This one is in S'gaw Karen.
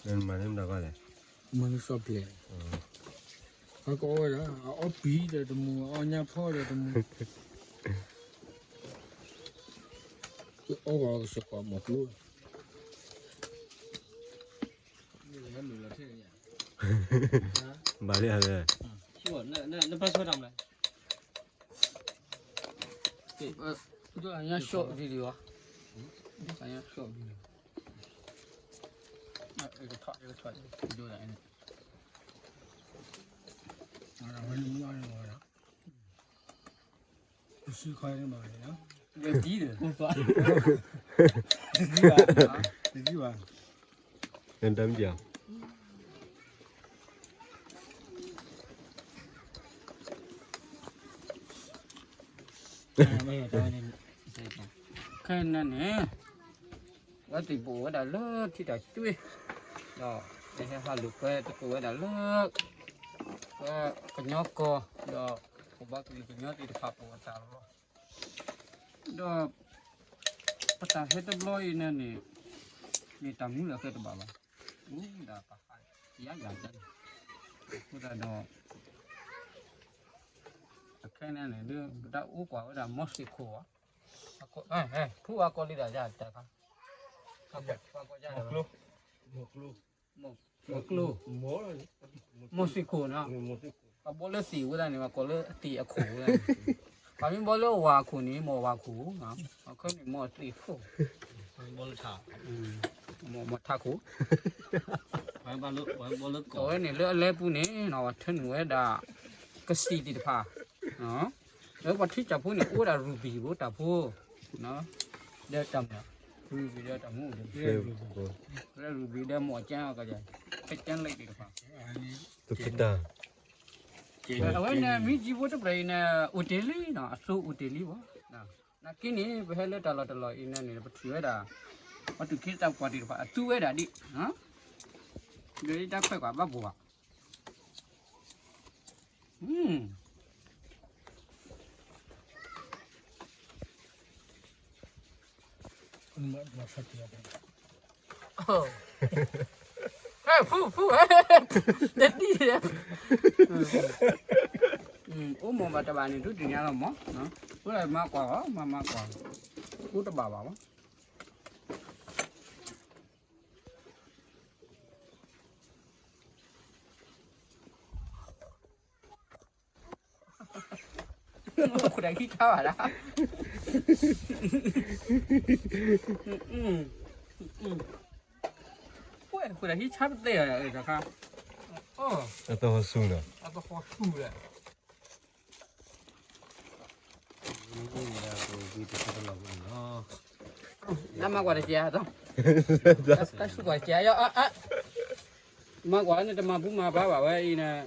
မၤန့ၢ်မတၤဘၣ်လဲၣ်, မၤန့ၢ်စီၤပျဲၢ်, အကအီၣ်ဝဲဒၣ် အအီၣ်ပံၤဒီးတမူ အအီၣ်ညၣ်ဖီၣ်ဒီးတမူ, အီၣ်ဝဲကစၢ်ကွၢ်မီၤကျိ ဘၣ်လၢ, နဘၣ်ဆိတၢ်မလဲၣ်, အညါ short video အညါ short video, ကထီၣ်ကထီၣ် video ဒၣ်န့ၣ်, ဝဲန့ၣ်မီၢ်န့ၣ်ဝဲဒၣ်, တစုခီန့ၣ်မီၢ်န့ၣ်နီၤ, ဒီးဒ်ဒီး, တဒ်ဘၣ်, တဒ်ဘၣ်, နတမ့ၢ်, ခဲန့ၣ်န့ၣ်, ဝဲသ့ၣ်ပအိၣ်ဝဲဒၣ်လၢထံတၢ်တွ့, ဒီးဟဲဟးလိာ်ကွဲသကိးဝဲဒၣ်လၢ ကညီကီၢ်, ဒီးပဘၣ်ကလုာ်ကညီသ့ၣ်တဖၣ်ပအိၣ်အသးလီၤ, ဒီး ပတၢ်ဟဲတဘျီအံၤန့ၣ်န့ၣ်, မ့ၢ်တၢ်မူလၢအဃဲတဘၣ်ဘၣ်, အိၣ်ဒၣ်ပှၤဃါယၤယၤန့ၣ်, အဃိသတးဒီး အခဲန့ၣ်န့ၣ် ဒ်ပတၢ်အိၣ်ကွၢ်ဝဲဒၣ်မီၤစ့ၢ်ခိၣ်, ဖုအကီၢ်လံဒၣ်ယၤတၢ်ခါ, မီၤကျိ, မီၤစ့ၢ်ခိၣ်နီၤ, ပဘီလၢသ့ၣ်ဝဲဒၣ်န့ၣ် ပကိးလၢသ့ၣ်အခိၣ်ဝဲဒၣ်န့ၣ်, ပမ့ၢ်ဘီလၢဝၤခိၣ်န့ၣ် မီၤဝၤခိၣ်, အခီန့ၣ်မီၤသ့ၣ်ခိၣ်, မီၤထးခိၣ်, အဝဲန့ၣ်လၢအလဲပူၤန့ၣ် ထၢနုာ်ဝဲဒၣ် ကစံၣ်သ့ၣ်တဖၣ်, လၢပှၤထံကၢ်ဖိန့ၣ် အိၣ်ဝဲဒၣ်ရူဘံၣ်ဖိတၢ်ဖိ, ဒီးတၢ်မူ, ရူဘံၣ်ဒီးတၢ်မူ, ရူဘံၣ်ဒီးမီၢ်ကၠၢကီး, ကၠၢလ့သ့ၣ်တဖၣ်, အဝဲန့ၣ် မ့ၢ်ကံဖိတဖျၢၣ်အံၤန့ၣ် အိၣ်တ့ၢ်လံနီၤ, အစိအိၣ်တ့ၢ်လံဘၣ်, နာ်က့န့ၣ် ပဟဲလၢတၢ်လီၢ်တလီၢ်အံၤန့ၣ်န့ၣ် ပထံၣ်ဝဲဒၣ် ပှၤသူၣ်က့သးပှၢ်သ့ၣ်တဖၣ် အသူဝဲဒၣ်ဒ်, ဒီးတၢ်ခွဲးကွၢ်ဘၣ်ဘိးဘၣ်, ဖုဖု, တဒ်, အိၣ်မီၤဘၣ်တဘၣ်န့ၣ် ဒုးတညါလီၤမး, အိၣ်လၢမၤကွၢ်အီၤ မၤမၤကွၢ်, အိၣ်တဘၣ်ဘၣ်မး. ခိၣ်ဒၣ်ဟံးဆါဘၣ်ဒၣ်, ခိၣ်ဒၣ်ဟံးဆါပသ့ၣ်တခါ, အသဟီၣ်ဆူၣ်လီၤ, အသဟီၣ်ဆူၣ်လီၤ. နမၤကွၢ်တက့ၢ်, တၢ်ဆူၣ်ကွၢ်တက့ၢ်, မၤကွၢ်န့ၣ် တမၤဘူၣ်မၤဘါဘၣ်ဝဲအံၤန့ၣ်,